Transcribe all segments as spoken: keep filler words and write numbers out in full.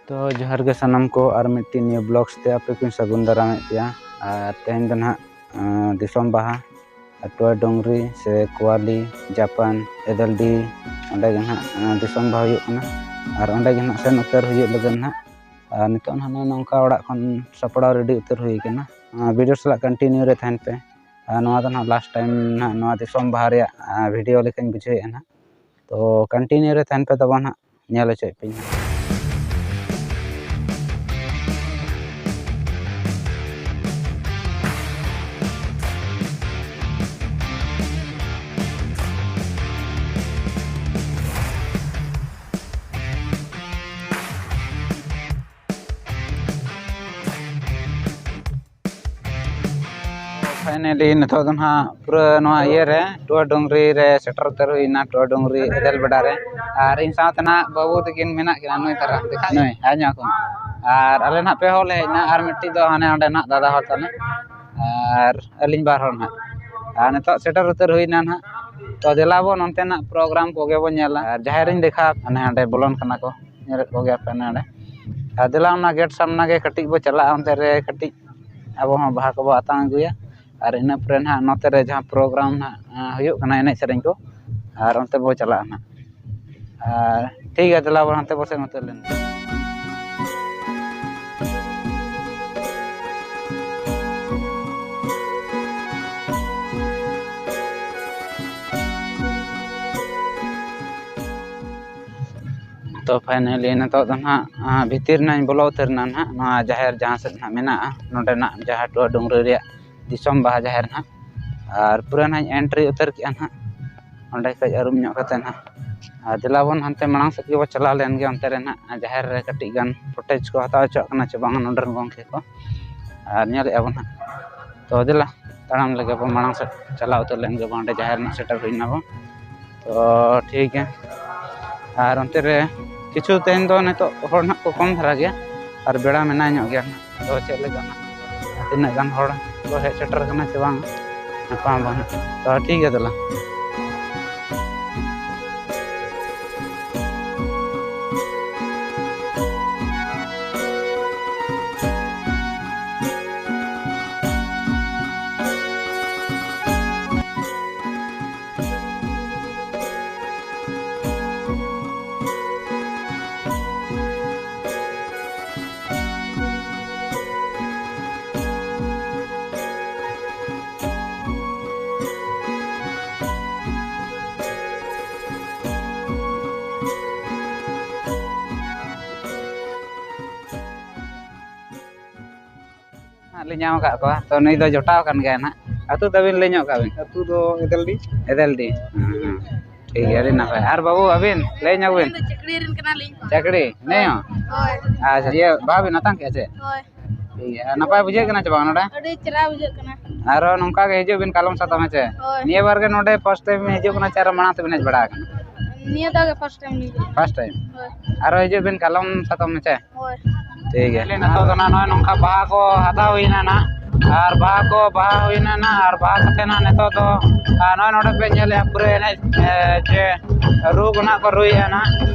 ᱛᱚ ᱡᱚᱦᱟᱨ ᱜᱮ ᱥᱟᱱᱟᱢ ᱠᱚ, ᱟᱨ ᱢᱤᱫᱴᱤᱡ new vlogs ᱛᱮ ᱟᱯᱮ ᱠᱚᱧ ᱥᱟᱹᱜᱩᱱ ᱫᱟᱨᱟᱢᱮᱫ ᱯᱮᱭᱟ᱾ ᱟᱨ ᱛᱮᱦᱮᱧ ᱫᱚ ᱱᱟᱦᱟᱜ, ᱟᱸ, ᱫᱤᱥᱚᱢ ᱵᱟᱦᱟ, ᱴᱩᱣᱟᱹᱨ ᱰᱩᱝᱨᱤ ᱥᱮ ᱠᱚᱣᱟᱞᱤ, ᱡᱟᱯᱟᱱ, ᱮᱫᱮᱞᱰᱤ, ᱚᱸᱰᱮ ᱜᱮ ᱱᱟᱦᱟᱜ, ᱟᱸ, ᱫᱤᱥᱚᱢ ᱵᱟᱦᱟ ᱦᱩᱭᱩᱜ ᱠᱟᱱᱟ᱾ ᱟᱨ ᱚᱸᱰᱮ ᱜᱮ ᱱᱟᱦᱟᱜ ᱥᱮᱱ ᱩᱛᱟᱹᱨ ᱦᱩᱭᱩᱜ ᱞᱟᱹᱜᱤᱫ ᱱᱟᱦᱟᱜ᱾ ᱟᱨ ᱱᱤᱛᱚᱜ ᱱᱟᱦᱟᱜ ᱱᱚᱜᱼᱚ ᱱᱚᱝᱠᱟ ᱚᱲᱟᱜ ᱠᱷᱚᱱ ᱥᱟᱯᱲᱟᱣ ready ᱩᱛᱟᱹᱨ ᱦᱩᱭ ᱠᱟᱱᱟ᱾ ᱟᱸ, video ᱥᱟᱞᱟᱜ continue ᱨᱮ ᱛᱟᱦᱮᱱ ᱯᱮ᱾ ᱟᱨ ᱱᱚᱣᱟ ᱫᱚ ᱱᱟᱦᱟᱜ last time ᱱᱟᱦᱟᱜ ᱱᱚᱣᱟ ᱫᱤᱥᱚᱢ ᱵᱟᱦᱟ ᱨᱮᱭᱟᱜ, ᱟᱸ, video ᱞᱮᱠᱟᱧ ᱵᱩᱡᱷᱟᱹᱣᱮᱫᱼᱟ ᱱᱟᱦᱟᱜ᱾ ᱛᱚ continue ᱨᱮ ᱛᱟᱦᱮᱱ ᱯᱮ, ᱛᱟᱵᱚᱱ ᱦᱟᱸᱜ ᱧᱮᱞ ᱦᱚᱪᱚᱭᱮᱫ ᱯᱮᱭᱟᱹᱧ ᱦᱟᱸᱜ᱾ Finally ᱱᱤᱛᱚᱜ ᱫᱚ ᱱᱟᱦᱟᱜ ᱯᱩᱨᱟᱹ ᱱᱚᱣᱟ ᱤᱭᱟᱹ ᱨᱮ, ᱴᱩᱣᱟᱹᱨ ᱰᱩᱝᱨᱤ ᱨᱮ ᱥᱮᱴᱮᱨ ᱩᱛᱟᱹᱨ ᱦᱩᱭᱱᱟ, ᱴᱩᱣᱟᱹᱨ ᱰᱩᱝᱨᱤ ᱮᱫᱮᱞ ᱵᱮᱰᱟ ᱨᱮ᱾ ᱟᱨ ᱤᱧ ᱥᱟᱶᱛᱮ ᱱᱟᱦᱟᱜ ᱵᱟᱹᱵᱩ ᱛᱟᱹᱠᱤᱱ ᱢᱮᱱᱟᱜ ᱠᱤᱱᱟ, ᱱᱩᱭ ᱛᱟᱨᱟ ᱫᱮᱠᱷᱟ ᱱᱩᱭ, ᱦᱮᱸ, ᱧᱟ ᱠᱚ᱾ ᱟᱨ ᱟᱞᱮ ᱱᱟᱦᱟᱜ ᱯᱮ ᱦᱚᱲ ᱞᱮ ᱦᱮᱡ ᱮᱱᱟ, ᱟᱨ ᱢᱤᱫᱴᱤᱡ ᱫᱚ ᱦᱟᱱᱮ ᱚᱸᱰᱮ ᱱᱟᱦᱟᱜ ᱫᱟᱫᱟ ᱦᱚᱲ ᱛᱟᱞᱮ, ᱟᱨ ᱟᱹᱞᱤᱧ ᱵᱟᱨ ᱦᱚᱲ ᱱᱟᱦᱟᱜ᱾ ᱟᱨ ᱱᱤᱛᱚᱜ ᱥᱮᱴᱮᱨ ᱩᱛᱟᱹᱨ ᱦᱩᱭᱱᱟ ᱱᱟᱦᱟᱜ᱾ ᱛᱚ ᱫᱮᱞᱟ ᱵᱚᱱ ᱚᱱᱛᱮᱱᱟᱜ program ᱠᱚᱜᱮ ᱵᱚᱱ ᱧᱮᱞᱟ᱾ ᱟᱨ ᱡᱟᱦᱮᱨ ᱤᱧ ᱫᱮᱠᱷᱟᱣ, ᱦᱟᱱᱮ ᱦᱟᱸᱰᱮ ᱵᱚᱞᱚᱱ ᱠᱟᱱᱟ ᱠᱚ, ᱧᱮᱞᱮᱫ ᱠᱚᱜᱮᱭᱟ ᱯᱮ ᱦᱟᱱᱮ ᱦᱟᱸᱰᱮ᱾ ᱟᱨ ᱫᱮᱞᱟ ᱚᱱᱟ gate ᱥᱟᱢᱱᱟ ᱜᱮ ᱠᱟᱹᱴᱤᱡ ᱵᱚ ᱪᱟᱞᱟᱜᱼᱟ, ᱚᱱᱛᱮ ᱨᱮ ᱠᱟᱹᱴᱤᱡ ᱟᱵᱚ ᱦᱚᱸ ᱵᱟᱦᱟ ᱠᱚᱵᱚ ᱟᱛᱟᱝ ᱟᱹᱜᱩᱭᱟ᱾ ᱟᱨ ᱤᱱᱟᱹ ᱯᱚᱨᱮ ᱱᱟᱦᱟᱜ ᱱᱚᱛᱮ ᱨᱮ ᱡᱟᱦᱟᱸ program ᱱᱟᱦᱟᱜ, ᱟᱸ, ᱦᱩᱭᱩᱜ ᱠᱟᱱᱟ, ᱮᱱᱮᱡ ᱥᱮᱨᱮᱧ ᱠᱚ, ᱟᱨ ᱚᱱᱛᱮ ᱵᱚ ᱪᱟᱞᱟᱜᱼᱟ ᱱᱟᱦᱟᱜ᱾ ᱟᱨ ᱴᱷᱤᱠ ᱜᱮᱭᱟ, ᱫᱮᱞᱟ ᱵᱚᱱ ᱦᱟᱱᱛᱮ ᱵᱚ ᱥᱮᱱ ᱩᱛᱟᱹᱨ ᱞᱮᱱ ᱜᱮ᱾ ᱛᱚ finally ᱱᱤᱛᱚᱜ ᱫᱚ ᱱᱟᱦᱟᱜ, ᱟᱸ, ᱵᱷᱤᱛᱤᱨ ᱱᱟᱦᱟᱜ ᱤᱧ ᱵᱚᱞᱚ ᱩᱛᱟᱹᱨ ᱮᱱᱟ ᱱᱟᱦᱟᱜ ᱱᱚᱣᱟ ᱡᱟᱦᱮᱨ ᱡᱟᱦᱟᱸ ᱥᱮᱫ ᱱᱟᱦᱟᱜ ᱢᱮᱱᱟᱜᱼᱟ, ᱱᱚᱸᱰᱮᱱᱟᱜ ᱡᱟᱦᱟᱸ ᱴᱩᱣᱟᱹᱨ ᱰᱩᱝᱨᱤ ᱨᱮᱭᱟᱜ ᱫᱤᱥᱚᱢ ᱵᱟᱦᱟ ᱡᱟᱦᱮᱨ ᱱᱟᱦᱟᱜ᱾ ᱟᱨ ᱯᱩᱨᱟᱹ ᱱᱟᱦᱟᱜ ᱤᱧ entry ᱩᱛᱟᱹᱨ ᱠᱮᱜᱼᱟ ᱱᱟᱦᱟᱜ᱾ ᱚᱸᱰᱮ ᱠᱷᱚᱡ ᱟᱹᱨᱩᱵ ᱧᱚᱜ ᱠᱟᱛᱮ ᱱᱟᱦᱟᱜ, ᱟᱨ ᱫᱮᱞᱟ ᱵᱚᱱ ᱦᱟᱱᱛᱮ ᱢᱟᱲᱟᱝ ᱥᱮᱫ ᱜᱮᱵᱚ ᱪᱟᱞᱟᱣ ᱞᱮᱱ ᱜᱮ, ᱚᱱᱛᱮ ᱨᱮ ᱱᱟᱦᱟᱜ ᱡᱟᱦᱮᱨ ᱨᱮ ᱠᱟᱹᱴᱤᱡ ᱜᱟᱱ footage ᱠᱚ ᱦᱟᱛᱟᱣ ᱦᱚᱪᱚᱣᱟᱜ ᱠᱟᱱᱟ ᱪᱮ ᱵᱟᱝ ᱱᱚᱸᱰᱮ ᱨᱮᱱ ᱜᱚᱢᱠᱮ ᱠᱚ, ᱟᱨ ᱧᱮᱞᱮᱫᱼᱟ ᱵᱚᱱ ᱱᱟᱦᱟᱜ᱾ ᱛᱚ ᱫᱮᱞᱟ, ᱛᱟᱲᱟᱢ ᱞᱮᱜᱮ ᱵᱚᱱ ᱢᱟᱲᱟᱝ ᱥᱮᱫ ᱪᱟᱞᱟᱣ ᱩᱛᱟᱹᱨ ᱞᱮᱱ ᱜᱮ ᱵᱚᱱ, ᱚᱸᱰᱮ ᱡᱟᱦᱮᱨ ᱱᱟᱦᱟᱜ ᱥᱮᱴᱮᱨ ᱦᱩᱭ ᱱᱟ ᱵᱚᱱ᱾ ᱛᱚ ᱴᱷᱤᱠ ᱜᱮᱭᱟ, ᱟᱨ ᱚᱱᱛᱮ ᱨᱮ ᱠᱤᱪᱷᱩ ᱛᱮᱦᱮᱧ ᱫᱚ ᱱᱤᱛᱚᱜ ᱦᱚᱲ ᱱᱟᱦᱟᱜ ᱠᱚ ᱠᱚᱢ ᱫᱷᱟᱨᱟ ᱜᱮᱭᱟ, ᱟᱨ ᱵᱮᱲᱟ ᱢᱮᱱᱟᱜ ᱧᱚᱜ ᱜᱮᱭᱟ ᱱᱟᱦᱟᱜ᱾ ᱟᱫᱚ ᱪᱮᱫ ᱞᱮᱠᱟ ᱱᱟᱦᱟᱜ, ᱛᱤᱱᱟᱹᱜ ᱜᱟᱱ ᱦᱚᱲ ᱠᱚ ᱦᱮᱡ ᱥᱮᱴᱮᱨ ᱠᱟᱱᱟ ᱥᱮ ᱵᱟᱝ, ᱧᱟᱯᱟᱢ ᱵᱟᱝ᱾ ᱛᱚ ᱴᱷᱤᱠ ᱜᱮᱭᱟ ᱛᱟᱦᱚᱞᱮ᱾ ᱦᱟᱸᱜ ᱞᱤᱧ ᱧᱟᱢ ᱟᱠᱟᱫ ᱠᱚᱣᱟ, ᱛᱚ ᱱᱩᱭ ᱫᱚ ᱡᱚᱴᱟᱣ ᱠᱟᱱ ᱜᱮᱭᱟ ᱱᱟᱦᱟᱜ᱾ ᱟᱹᱛᱩ ᱛᱟᱹᱵᱤᱱ ᱞᱟᱹᱭ ᱧᱚᱜ ᱠᱟᱜ ᱵᱤᱱ? ᱟᱹᱛᱩ ᱫᱚ ᱮᱫᱮᱞᱰᱤ᱾ ᱮᱫᱮᱞᱰᱤ᱾ ᱦᱮᱸ, ᱦᱮᱸ᱾ ᱴᱷᱤᱠ ᱜᱮᱭᱟ, ᱟᱹᱰᱤ ᱱᱟᱯᱟᱭ᱾ ᱟᱨ ᱵᱟᱹᱵᱩ, ᱟᱹᱵᱤᱱ ᱞᱟᱹᱭ ᱧᱚᱜ ᱵᱤᱱ᱾ ᱟᱹᱞᱤᱧ ᱫᱚ ᱪᱟᱹᱠᱨᱤ ᱨᱮᱱ ᱠᱟᱱᱟᱞᱤᱧ᱾ ᱪᱟᱹᱠᱨᱤ? ᱱᱮᱭᱚ? ᱦᱳᱭ᱾ ᱟᱪᱪᱷᱟ, ᱤᱭᱟᱹ, ᱵᱟᱦᱟ ᱵᱤᱱ ᱟᱛᱟᱝ ᱠᱮᱜᱼᱟ ᱪᱮ? ᱦᱳᱭ᱾ ᱴᱷᱤᱠ ᱜᱮᱭᱟ᱾ ᱟᱨ ᱱᱟᱯᱟᱭ ᱵᱩᱡᱷᱟᱹᱜ ᱠᱟᱱᱟ ᱪᱮ ᱵᱟᱝ ᱱᱚᱰᱮ? ᱟᱹᱰᱤ ᱪᱮᱦᱨᱟ ᱵᱩᱡᱷᱟᱹᱜ ᱠᱟᱱᱟ᱾ ᱟᱨᱚ ᱱᱚᱝᱠᱟ ᱜᱮ ᱦᱤᱡᱩᱜ ᱵᱤᱱ ᱠᱟᱞᱚᱢ ᱥᱟᱛᱚᱢ, ᱦᱮᱸ ᱪᱮ? ᱦᱳᱭ᱾ ᱱᱤᱭᱟᱹ ᱵᱟᱨ ᱜᱮ ᱱᱚᱰᱮ first time ᱦᱤᱡᱩᱜ ᱠᱟᱱᱟ ᱪᱮ ᱟᱨᱚ ᱢᱟᱲᱟᱝ ᱛᱮᱵᱤᱱ ᱦᱮᱡ ᱵᱟᱲᱟ ᱟᱠᱟᱱᱟ? ᱱᱤᱭᱟᱹ ᱫᱷᱟᱣ ᱜᱮ first time ᱞᱤᱧ ᱦᱤᱡᱩᱜ ᱠᱟᱱᱟ᱾ First time? ᱦᱳᱭ᱾ ᱟᱨᱚ ᱦᱤᱡᱩᱜ ᱵᱤᱱ ᱠᱟᱞᱚᱢ ᱥᱟᱛᱚᱢ, ᱦᱮᱸ ᱪᱮ? ᱦᱳᱭ᱾ ᱴᱷᱤᱠ ᱜᱮᱭᱟ᱾ ᱱᱤᱛᱚᱜ ᱫᱚ ᱱᱟᱜ ᱱᱚᱜᱼᱚᱭ ᱱᱚᱝᱠᱟ ᱵᱟᱦᱟ ᱠᱚ ᱦᱟᱛᱟᱣ ᱦᱩᱭᱱᱟ ᱱᱟᱜ, ᱟᱨ ᱵᱟᱦᱟ ᱠᱚ ᱵᱟᱦᱟ ᱦᱩᱭᱱᱟ ᱱᱟᱜ, ᱟᱨ ᱵᱟᱦᱟ ᱠᱟᱛᱮ ᱱᱟᱜ ᱱᱤᱛᱚᱜ ᱫᱚ, ᱟᱨ ᱱᱚᱜᱼᱚᱭ ᱱᱚᱰᱮ ᱯᱮ ᱧᱮᱞᱮᱫᱼᱟ ᱯᱩᱨᱟᱹ ᱮᱱᱮᱡ, ᱮ, ᱡᱮ ᱨᱩ ᱠᱚ ᱱᱟᱜ ᱠᱚ ᱨᱩᱭᱮᱫᱼᱟ ᱱᱟᱜ᱾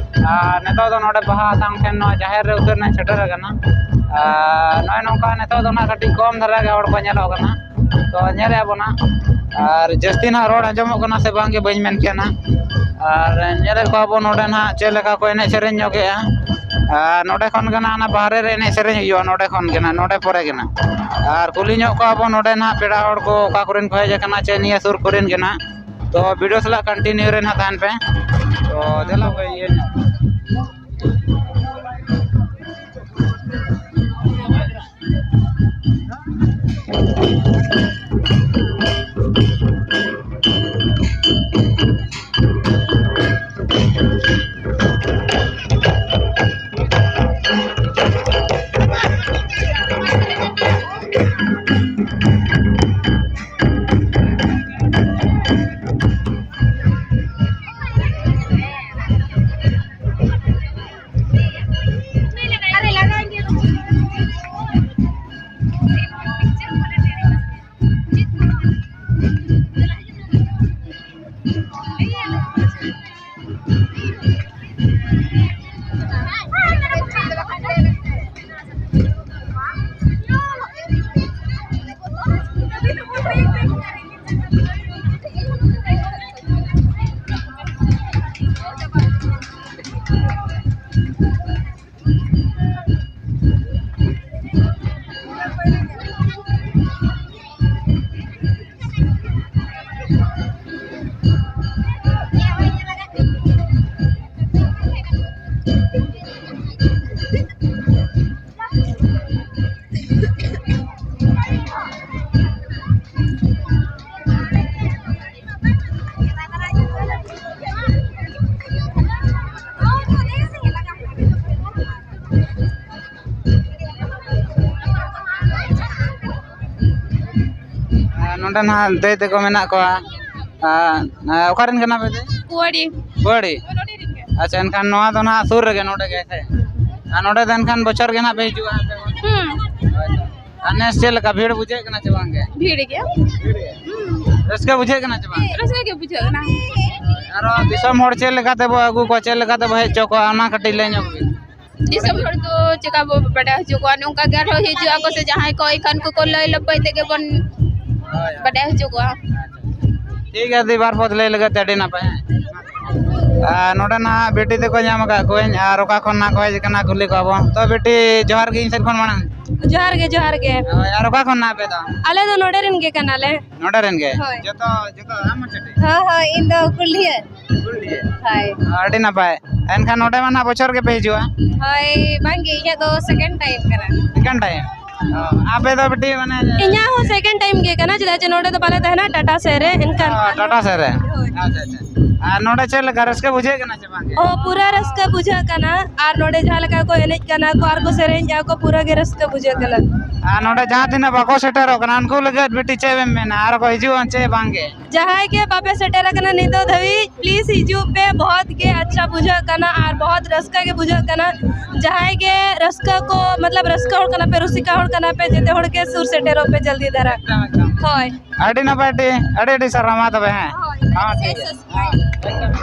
ᱟᱨ ᱱᱤᱛᱚᱜ ᱫᱚ ᱱᱚᱰᱮ ᱵᱟᱦᱟ ᱟᱛᱟᱝ ᱴᱷᱮᱱ ᱱᱚᱣᱟ ᱡᱟᱦᱮᱨ ᱨᱮ ᱩᱛᱟᱹᱨ ᱱᱟᱜ ᱥᱮᱴᱮᱨ ᱟᱠᱟᱱᱟ᱾ ᱟᱨ ᱱᱚᱜᱼᱚᱭ ᱱᱚᱝᱠᱟ ᱱᱤᱛᱚᱜ ᱫᱚ ᱱᱟᱜ ᱠᱟᱹᱴᱤᱡ ᱠᱚᱢ ᱫᱷᱟᱨᱟ ᱜᱮ ᱦᱚᱲ ᱠᱚ ᱧᱮᱞᱚᱜ ᱠᱟᱱᱟ᱾ ᱛᱚ ᱧᱮᱞᱮᱫᱼᱟ ᱵᱚᱱ ᱱᱟᱜ, ᱟᱨ ᱡᱟᱹᱥᱛᱤ ᱱᱟᱜ ᱨᱚᱲ ᱟᱸᱡᱚᱢᱚᱜ ᱠᱟᱱᱟ ᱥᱮ ᱵᱟᱝ ᱜᱮ ᱵᱟᱹᱧ ᱢᱮᱱ ᱠᱮᱭᱟ ᱱᱟᱜ᱾ ᱟᱨ ᱧᱮᱞᱮᱫ ᱠᱚᱣᱟ ᱵᱚᱱ ᱱᱚᱰᱮ ᱱᱟᱜ ᱪᱮᱫ ᱞᱮᱠᱟ ᱠᱚ ᱮᱱᱮᱡ ᱥᱮᱨᱮᱧ ᱧᱚᱜᱮᱜᱼᱟ᱾ ᱟᱨ ᱱᱚᱰᱮ ᱠᱷᱚᱱ ᱜᱮ ᱱᱟᱜ ᱚᱱᱟ ᱵᱟᱦᱨᱮ ᱨᱮ ᱮᱱᱮᱡ ᱥᱮᱨᱮᱧ ᱦᱩᱭᱩᱜᱼᱟ, ᱱᱚᱰᱮ ᱠᱷᱚᱱ ᱜᱮ ᱱᱟᱜ, ᱱᱚᱰᱮ ᱯᱚᱨᱮ ᱜᱮ ᱱᱟᱜ᱾ ᱟᱨ ᱠᱩᱞᱤ ᱧᱚᱜ ᱠᱚᱣᱟ ᱵᱚᱱ ᱱᱚᱰᱮ ᱱᱟᱜ ᱯᱮᱲᱟ ᱦᱚᱲ ᱠᱚ ᱚᱠᱟ ᱠᱚᱨᱮᱱ ᱠᱚ ᱦᱮᱡ ᱟᱠᱟᱱᱟ ᱪᱮ ᱱᱤᱭᱟᱹ ᱥᱩᱨ ᱠᱚᱨᱮᱱ ᱜᱮ ᱱᱟᱜ᱾ ᱛᱚ video ᱥᱟᱞᱟᱜ continue ᱨᱮ ᱱᱟᱜ ᱛᱟᱦᱮᱱ ᱯᱮ᱾ ᱛᱚ ᱫᱮᱞᱟ ᱵᱷᱟᱹᱭ, ᱤᱭᱟᱹ ᱧᱚᱜ᱾ ᱚᱸᱰᱮ ᱱᱟᱦᱟᱜ ᱫᱟᱹᱭ ᱛᱟᱠᱚ ᱢᱮᱱᱟᱜ ᱠᱚᱣᱟ᱾ ᱟᱨ, ᱟᱨ ᱚᱠᱟ ᱨᱮᱱ ᱠᱟᱱᱟ ᱯᱮ ᱫᱟᱹᱭ? ᱯᱩᱣᱟᱹᱲᱤ᱾ ᱯᱩᱣᱟᱹᱲᱤ? ᱱᱚᱰᱮ ᱨᱮᱱ ᱜᱮ᱾ ᱟᱪᱪᱷᱟ, ᱮᱱᱠᱷᱟᱱ ᱱᱚᱣᱟ ᱫᱚ ᱱᱟᱦᱟᱜ ᱥᱩᱨ ᱨᱮᱜᱮ, ᱱᱚᱰᱮ ᱜᱮ ᱥᱮ? ᱟᱨ ᱱᱚᱰᱮ ᱫᱚ ᱮᱱᱠᱷᱟᱱ ᱵᱚᱪᱷᱚᱨ ᱜᱮ ᱱᱟᱦᱟᱜ ᱯᱮ ᱦᱤᱡᱩᱜᱼᱟ ᱟᱯᱮ ᱦᱚᱸ? ᱦᱩᱸ᱾ ᱟᱨ ᱱᱮᱥ ᱪᱮᱫ ᱞᱮᱠᱟ ᱵᱷᱤᱲ ᱵᱩᱡᱷᱟᱹᱜ ᱠᱟᱱᱟ ᱪᱮ ᱵᱟᱝ ᱜᱮ? ᱵᱷᱤᱲ ᱜᱮᱭᱟ᱾ ᱨᱟᱹᱥᱠᱟᱹ ᱵᱩᱡᱷᱟᱹᱜ ᱠᱟᱱᱟ ᱪᱮ ᱵᱟᱝ? ᱨᱟᱹᱥᱠᱟᱹ ᱜᱮ ᱵᱩᱡᱷᱟᱹᱜ ᱠᱟᱱᱟ᱾ ᱟᱨᱚ ᱫᱤᱥᱚᱢ ᱦᱚᱲ ᱪᱮᱫ ᱞᱮᱠᱟ ᱛᱮᱵᱚ ᱟᱹᱜᱩ ᱠᱚᱣᱟ, ᱪᱮᱫ ᱞᱮᱠᱟ ᱛᱮᱵᱚ ᱦᱮᱡ ᱦᱚᱪᱚ ᱠᱚᱣᱟ, ᱚᱱᱟ ᱠᱟᱹᱴᱤᱡ ᱞᱟᱹᱭ ᱧᱚᱜ ᱵᱤᱱ᱾ ᱫᱤᱥᱚᱢ ᱦᱚᱲ ᱫᱚ ᱪᱮᱠᱟ ᱵᱚ ᱵᱟᱰᱟᱭ ᱦᱚᱪᱚ ᱠᱚᱣᱟ? ᱱᱚᱝᱠᱟ ᱜᱮ ᱟᱨᱦᱚᱸ ᱦᱤᱡᱩᱜ ᱟᱠᱚ ᱥᱮ ᱡᱟᱦᱟᱸᱭ ᱠᱚ, ᱮᱱᱠᱷᱟᱱ ᱠᱚᱠᱚ ᱞᱟᱹᱭ ᱞᱟᱹᱯᱟᱹᱭ ᱛᱮᱜᱮ ᱵᱚᱱ ᱦᱳᱭ᱾ ᱵᱟᱰᱟᱭ ᱦᱚᱪᱚ ᱠᱚᱣᱟ᱾ ᱴᱷᱤᱠ ᱜᱮᱭᱟ ᱫᱤ, ᱵᱟᱨ ᱯᱚᱫ ᱞᱟᱹᱭ ᱞᱟᱹᱜᱤᱫ ᱛᱮ ᱟᱹᱰᱤ ᱱᱟᱯᱟᱭ᱾ ᱟᱨ ᱱᱚᱰᱮ ᱱᱟᱦᱟᱜ ᱵᱤᱴᱤ ᱛᱮᱠᱚ ᱧᱟᱢ ᱟᱠᱟᱫ ᱠᱚᱣᱟᱧ, ᱟᱨ ᱚᱠᱟ ᱠᱷᱚᱱ ᱱᱟᱦᱟᱜ ᱠᱚ ᱦᱮᱡ ᱟᱠᱟᱱᱟ ᱠᱩᱞᱤ ᱠᱚᱣᱟ ᱵᱚᱱ᱾ ᱛᱚ ᱵᱤᱴᱤ, ᱡᱚᱦᱟᱨ ᱜᱮ ᱤᱧ ᱥᱮᱫ ᱠᱷᱚᱱ ᱢᱟᱲᱟᱝ᱾ ᱡᱚᱦᱟᱨ ᱜᱮ, ᱡᱚᱦᱟᱨ ᱜᱮ᱾ ᱦᱳᱭ, ᱟᱨ ᱚᱠᱟ ᱠᱷᱚᱱ ᱱᱟᱦᱟᱜ ᱟᱯᱮ ᱫᱚ? ᱟᱞᱮ ᱫᱚ ᱱᱚᱰᱮ ᱨᱮᱱ ᱜᱮ ᱠᱟᱱᱟᱞᱮ᱾ ᱱᱚᱰᱮ ᱨᱮᱱ ᱜᱮ? ᱦᱳᱭ᱾ ᱡᱚᱛᱚ, ᱡᱚᱛᱚ ᱟᱢ ᱦᱚᱸ ᱪᱮᱫ? ᱦᱳᱭ, ᱦᱳᱭ, ᱤᱧ ᱫᱚ ᱠᱩᱞᱰᱤᱦᱟᱹ᱾ ᱠᱩᱞᱰᱤᱦᱟᱹ᱾ ᱦᱳᱭ᱾ ᱟᱹᱰᱤ ᱱᱟᱯᱟᱭ᱾ ᱮᱱᱠᱷᱟᱱ ᱱᱚᱰᱮ ᱢᱟ ᱱᱟᱦᱟᱜ ᱵᱚᱪᱷᱚᱨ ᱜᱮᱯᱮ ᱦᱤᱡᱩᱜᱼᱟ? ᱦᱳᱭ, ᱵᱟᱝᱜᱮ, ᱤᱧᱟᱹᱜ ᱫᱚ second time ᱠᱟᱱᱟ᱾ Second time? ᱚ, ᱟᱯᱮ ᱫᱚ ᱵᱤᱴᱤ ᱢᱟᱱᱮ? ᱤᱧᱟᱹᱜ ᱦᱚᱸ second time ᱜᱮ ᱠᱟᱱᱟ, ᱪᱮᱫᱟᱜ ᱡᱮ ᱱᱚᱰᱮ ᱫᱚ ᱵᱟᱞᱮ ᱛᱟᱦᱮᱱᱟ, ᱴᱟᱴᱟ ᱥᱮᱫ ᱨᱮ, ᱮᱱᱠᱷᱟᱱ ᱚ, ᱴᱟᱴᱟ ᱥᱮᱫ ᱨᱮ? ᱦᱳᱭ᱾ ᱟᱪᱪᱷᱟ, ᱟᱪᱪᱷᱟ᱾ ᱟᱨ ᱱᱚᱰᱮ ᱪᱮᱫ ᱞᱮᱠᱟ ᱨᱟᱹᱥᱠᱟᱹ ᱵᱩᱡᱷᱟᱹᱜ ᱠᱟᱱᱟ ᱪᱮ ᱵᱟᱝ ᱜᱮ? ᱚ, ᱯᱩᱨᱟᱹ ᱨᱟᱹᱥᱠᱟᱹ ᱵᱩᱡᱷᱟᱹᱜ ᱠᱟᱱᱟ, ᱟᱨ ᱱᱚᱰᱮ ᱡᱟᱦᱟᱸ ᱞᱮᱠᱟ ᱠᱚ ᱮᱱᱮᱡ ᱠᱟᱱᱟ ᱠᱚ ᱟᱨ ᱠᱚ ᱥᱮᱨᱮᱧᱮᱜᱼᱟ ᱠᱚ, ᱯᱩᱨᱟᱹ ᱜᱮ ᱨᱟᱹᱥᱠᱟᱹ ᱵᱩᱡᱷᱟᱹᱜ ᱠᱟᱱᱟ᱾ ᱟᱨ ᱱᱚᱰᱮ ᱡᱟᱦᱟᱸ ᱛᱤᱱᱟᱹᱜ ᱵᱟᱠᱚ ᱥᱮᱴᱮᱨᱚᱜ ᱠᱟᱱᱟ, ᱩᱱᱠᱩ ᱞᱟᱹᱜᱤᱫ ᱵᱤᱴᱤ ᱪᱮᱫ ᱮᱢ ᱢᱮᱱᱟ? ᱟᱨ ᱠᱚ ᱦᱤᱡᱩᱜᱼᱟ ᱪᱮ ᱵᱟᱝ ᱜᱮ? ᱡᱟᱦᱟᱸᱭ ᱜᱮ ᱵᱟᱯᱮ ᱥᱮᱴᱮᱨ ᱟᱠᱟᱱᱟ ᱱᱤᱛᱚᱜ ᱫᱷᱟᱹᱵᱤᱡ, please ᱦᱤᱡᱩᱜ ᱯᱮ, ᱵᱚᱦᱚᱛ ᱜᱮ ᱟᱪᱪᱷᱟ ᱵᱩᱡᱷᱟᱹᱜ ᱠᱟᱱᱟ ᱟᱨ ᱵᱚᱦᱚᱛ ᱨᱟᱹᱥᱠᱟᱹ ᱜᱮ ᱵᱩᱡᱷᱟᱹᱜ ᱠᱟᱱᱟ᱾ ᱡᱟᱦᱟᱸᱭ ᱜᱮ ᱨᱟᱹᱥᱠᱟᱹ ᱠᱚ, ᱢᱚᱛᱞᱚᱵ ᱨᱟᱹᱥᱠᱟᱹ ᱦᱚᱲ ᱠᱟᱱᱟ ᱯᱮ, ᱨᱩᱥᱤᱠᱟ ᱦᱚᱲ ᱠᱟᱱᱟ ᱯᱮ, ᱡᱮᱛᱮ ᱦᱚᱲ ᱜᱮ ᱥᱩᱨ ᱥᱮᱴᱮᱨᱚᱜ ᱯᱮ ᱡᱚᱞᱫᱤ ᱫᱷᱟᱨᱟ᱾ ᱮᱠᱫᱚᱢ, ᱮᱠᱫᱚᱢ᱾ ᱦᱳᱭ᱾ ᱟᱹᱰᱤ ᱱᱟᱯᱟᱭ, ᱟᱹᱰᱤ, ᱟᱹᱰᱤ, ᱟᱹᱰᱤ ᱥᱟᱨᱦᱟᱣ, ᱢᱟ ᱛᱚᱵᱮ, ᱦᱮᱸ᱾ ᱦᱳᱭ᱾ ᱦᱮᱸ, ᱴᱷᱤᱠ ᱜᱮᱭᱟ᱾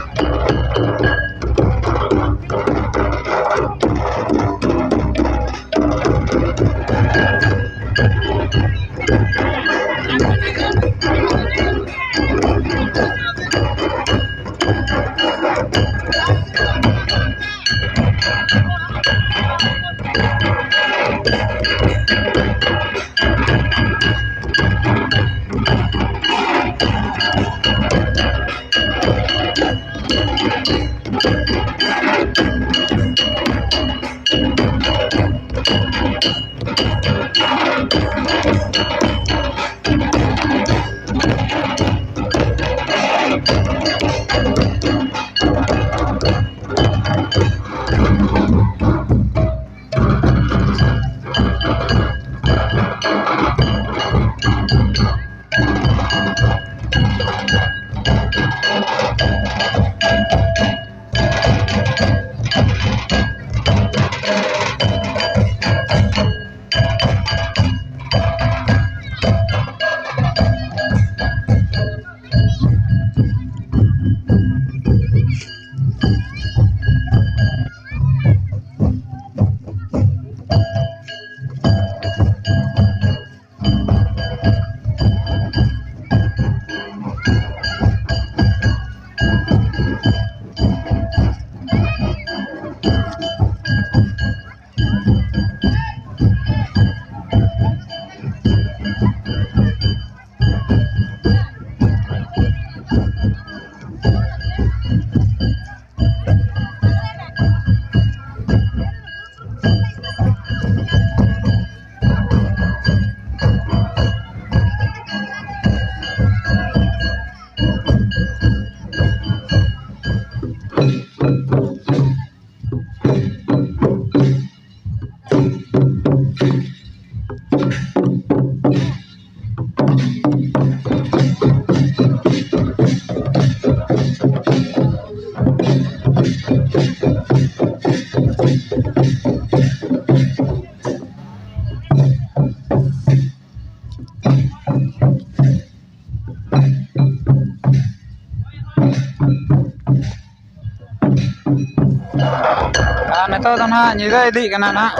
ᱟᱨ ᱱᱤᱛᱚᱜ ᱫᱚ ᱱᱟᱦᱟᱜ ᱧᱤᱫᱟᱹ ᱤᱫᱤᱜ ᱠᱟᱱᱟ ᱱᱟᱦᱟᱜ᱾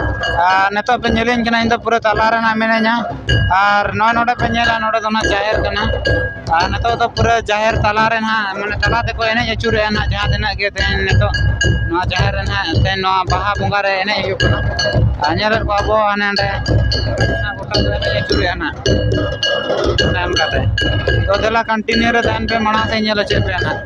ᱟᱨ ᱱᱤᱛᱚᱜ ᱯᱮ ᱧᱮᱞᱤᱧ ᱠᱟᱱᱟ, ᱤᱧ ᱫᱚ ᱯᱩᱨᱟᱹ ᱛᱟᱞᱟ ᱨᱮ ᱱᱟᱦᱟᱜ ᱢᱤᱱᱟᱹᱧᱟ᱾ ᱟᱨ ᱱᱚᱜᱼᱚᱭ ᱱᱚᱰᱮ ᱯᱮ ᱧᱮᱞᱟ, ᱱᱚᱰᱮ ᱫᱚ ᱱᱟᱦᱟᱜ ᱡᱟᱦᱮᱨ ᱠᱟᱱᱟ᱾ ᱟᱨ ᱱᱤᱛᱚᱜ ᱫᱚ ᱯᱩᱨᱟᱹ ᱡᱟᱦᱮᱨ ᱛᱟᱞᱟ ᱨᱮ ᱱᱟᱦᱟᱜ, ᱢᱟᱱᱮ, ᱛᱟᱞᱟ ᱛᱮᱠᱚ ᱮᱱᱮᱡ ᱟᱹᱪᱩᱨᱮᱜᱼᱟ ᱱᱟᱦᱟᱜ, ᱡᱟᱦᱟᱸ ᱛᱤᱱᱟᱹᱜ ᱜᱮ ᱛᱮᱦᱮᱧ ᱱᱤᱛᱚᱜ ᱱᱚᱣᱟ ᱡᱟᱦᱮᱨ ᱨᱮ ᱱᱟᱦᱟᱜ, ᱛᱮᱦᱮᱧ ᱱᱚᱣᱟ ᱵᱟᱦᱟ ᱵᱚᱸᱜᱟ ᱨᱮ ᱮᱱᱮᱡ ᱦᱩᱭᱩᱜ ᱠᱟᱱᱟ᱾ ᱟᱨ ᱧᱮᱞᱮᱫ ᱠᱚᱣᱟ ᱵᱚ ᱦᱟᱱᱮ ᱦᱟᱸᱰᱮ ᱜᱚᱴᱟ ᱠᱚ ᱮᱱᱮᱡ ᱟᱹᱪᱩᱨᱮᱜᱼᱟ ᱱᱟᱦᱟᱜ᱾ ᱚᱱᱮ ᱚᱱᱠᱟᱛᱮ᱾ ᱛᱚ ᱫᱮᱞᱟ continue ᱨᱮ ᱛᱟᱦᱮᱱ ᱯᱮ, ᱢᱟᱲᱟᱝ ᱥᱮᱫ ᱧᱮᱞ ᱦᱚᱪᱚᱭᱮᱫ ᱯᱮᱭᱟ ᱱᱟᱦᱟᱜ᱾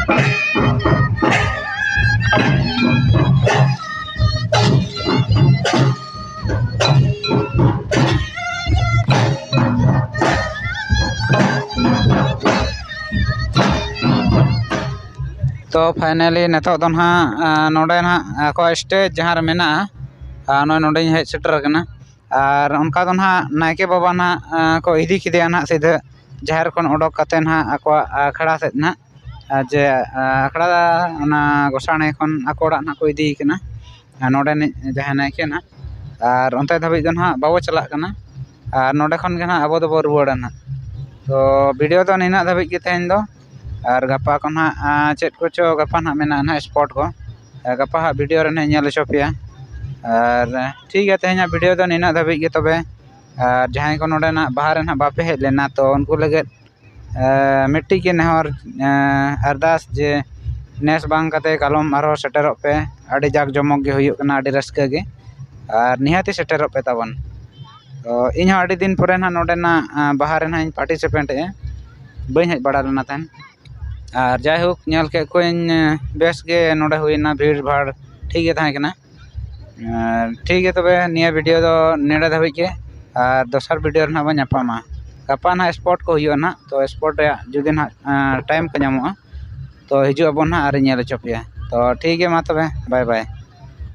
ᱛᱚ finally ᱱᱤᱛᱚᱜ ᱫᱚ ᱱᱟᱦᱟᱜ ᱱᱚᱰᱮ ᱱᱟᱦᱟᱜ ᱟᱠᱚᱣᱟᱜ stage ᱡᱟᱦᱟᱸ ᱨᱮ ᱢᱮᱱᱟᱜᱼᱟ, ᱱᱚᱜᱼᱚᱭ ᱱᱚᱰᱮᱧ ᱦᱮᱡ ᱥᱮᱴᱮᱨ ᱟᱠᱟᱱᱟ᱾ ᱟᱨ ᱚᱱᱠᱟ ᱫᱚ ᱱᱟᱦᱟᱜ ᱱᱟᱭᱠᱮ ᱵᱟᱵᱟ ᱱᱟᱦᱟᱜ ᱠᱚ ᱤᱫᱤ ᱠᱮᱫᱮᱭᱟ ᱱᱟᱦᱟᱜ ᱥᱤᱫᱷᱟᱹ ᱡᱟᱦᱮᱨ ᱠᱷᱚᱱ ᱚᱰᱚᱠ ᱠᱟᱛᱮ ᱱᱟᱦᱟᱜ ᱟᱠᱚᱣᱟᱜ ᱟᱠᱷᱲᱟ ᱥᱮᱫ ᱱᱟᱦᱟᱜ, ᱡᱮ ᱟᱠᱷᱲᱟ ᱚᱱᱟ ᱜᱚᱥᱟᱬᱮ ᱠᱷᱚᱱ ᱟᱠᱚ ᱚᱲᱟᱜ ᱱᱟᱦᱟᱜ ᱠᱚ ᱤᱫᱤᱭᱮ ᱠᱟᱱᱟ᱾ ᱱᱚᱰᱮᱱᱤᱡ ᱡᱟᱦᱟᱸᱭ ᱱᱟᱭᱠᱮ ᱱᱟᱦᱟᱜ, ᱟᱨ ᱚᱱᱛᱮ ᱫᱷᱟᱹᱵᱤᱡ ᱫᱚ ᱱᱟᱦᱟᱜ ᱵᱟᱵᱚ ᱪᱟᱞᱟᱜ ᱠᱟᱱᱟ᱾ ᱟᱨ ᱱᱚᱰᱮ ᱠᱷᱚᱱ ᱜᱮ ᱱᱟᱦᱟᱜ ᱟᱵᱚ ᱫᱚᱵᱚ ᱨᱩᱣᱟᱹᱲᱟ ᱱᱟᱦᱟᱜ᱾ ᱛᱚ video ᱫᱚ ᱱᱤᱱᱟᱹᱜ ᱫᱷᱟᱹᱵᱤᱡ ᱜᱮ ᱛᱮᱦᱮᱧ ᱫᱚ, ᱟᱨ ᱜᱟᱯᱟ ᱠᱚ ᱱᱟᱦᱟᱜ ᱪᱮᱫ ᱠᱚᱪᱚ ᱜᱟᱯᱟ ᱱᱟᱦᱟᱜ ᱢᱮᱱᱟᱜᱼᱟ ᱱᱟᱦᱟᱜ spot ᱠᱚ, ᱜᱟᱯᱟ ᱦᱟᱸᱜ video ᱨᱮ ᱱᱟᱦᱟᱜ ᱧᱮᱞ ᱦᱚᱪᱚ ᱯᱮᱭᱟ᱾ ᱟᱨ ᱴᱷᱤᱠ ᱜᱮᱭᱟ, ᱛᱮᱦᱮᱧᱟᱜ video ᱫᱚ ᱱᱤᱱᱟᱹᱜ ᱫᱷᱟᱹᱵᱤᱡ ᱜᱮ ᱛᱚᱵᱮ᱾ ᱟᱨ ᱡᱟᱦᱟᱸᱭ ᱠᱚ ᱱᱚᱰᱮ ᱱᱟᱦᱟᱜ ᱵᱟᱦᱟ ᱨᱮ ᱱᱟᱦᱟᱜ ᱵᱟᱯᱮ ᱦᱮᱡ ᱞᱮᱱᱟ, ᱛᱚ ᱩᱱᱠᱩ ᱞᱟᱹᱜᱤᱫ ᱢᱤᱫᱴᱤᱡ ᱜᱮ ᱱᱮᱦᱚᱨ, ᱟᱨᱫᱟᱥ ᱡᱮ ᱱᱮᱥ ᱵᱟᱝ ᱠᱟᱛᱮ ᱠᱟᱞᱚᱢ ᱟᱨᱦᱚᱸ ᱥᱮᱴᱮᱨᱚᱜ ᱯᱮ᱾ ᱟᱹᱰᱤ ᱡᱟᱠ ᱡᱚᱢᱚᱠ ᱜᱮ ᱦᱩᱭᱩᱜ ᱠᱟᱱᱟ, ᱟᱹᱰᱤ ᱨᱟᱹᱥᱠᱟᱹ ᱜᱮ, ᱟᱨ ᱱᱤᱦᱟᱹᱛᱤ ᱥᱮᱴᱮᱨᱚᱜ ᱯᱮ ᱛᱟᱵᱚᱱ᱾ ᱛᱚ ᱤᱧ ᱦᱚᱸ ᱟᱹᱰᱤ ᱫᱤᱱ ᱯᱚᱨᱮ ᱱᱟᱦᱟᱜ ᱱᱚᱰᱮᱱᱟᱜ ᱵᱟᱦᱟ ᱨᱮ ᱱᱟᱦᱟᱜ ᱤᱧ participate ᱮᱫᱼᱟ, ᱵᱟᱹᱧ ᱦᱮᱡ ᱵᱟᱲᱟ ᱞᱮᱱᱟ ᱛᱟᱦᱮᱸᱫ᱾ ᱟᱨ ᱡᱟᱭᱦᱳᱠ, ᱧᱮᱞ ᱠᱮᱫ ᱠᱚᱣᱟᱧ ᱵᱮᱥ ᱜᱮ ᱱᱚᱰᱮ ᱦᱩᱭᱱᱟ, ᱵᱷᱤᱲ ᱵᱷᱟᱲ ᱴᱷᱤᱠ ᱜᱮ ᱛᱟᱦᱮᱸ ᱠᱟᱱᱟ᱾ ᱴᱷᱤᱠ ᱜᱮᱭᱟ, ᱛᱚᱵᱮ ᱱᱤᱭᱟᱹ video ᱫᱚ ᱱᱮᱰᱮ ᱫᱷᱟᱹᱵᱤᱡ ᱜᱮ, ᱟᱨ ᱫᱚᱥᱟᱨ video ᱨᱮ ᱱᱟᱦᱟᱜ ᱵᱚᱱ ᱧᱟᱯᱟᱢᱟ᱾ ᱜᱟᱯᱟ ᱱᱟᱦᱟᱜ spot ᱠᱚ ᱦᱩᱭᱩᱜᱼᱟ ᱱᱟᱦᱟᱜ, ᱛᱚ spot ᱨᱮᱭᱟᱜ ᱡᱩᱫᱤ ᱱᱟᱦᱟᱜ time ᱠᱚ ᱧᱟᱢᱚᱜᱼᱟ, ᱛᱚ ᱦᱤᱡᱩᱜ ᱟᱵᱚᱱ ᱱᱟᱦᱟᱜ ᱟᱨ ᱧᱮᱞ ᱦᱚᱪᱚ ᱯᱮᱭᱟ᱾ ᱛᱚ ᱴᱷᱤᱠ ᱜᱮᱭᱟ, ᱢᱟ ᱛᱚᱵᱮ bye bye᱾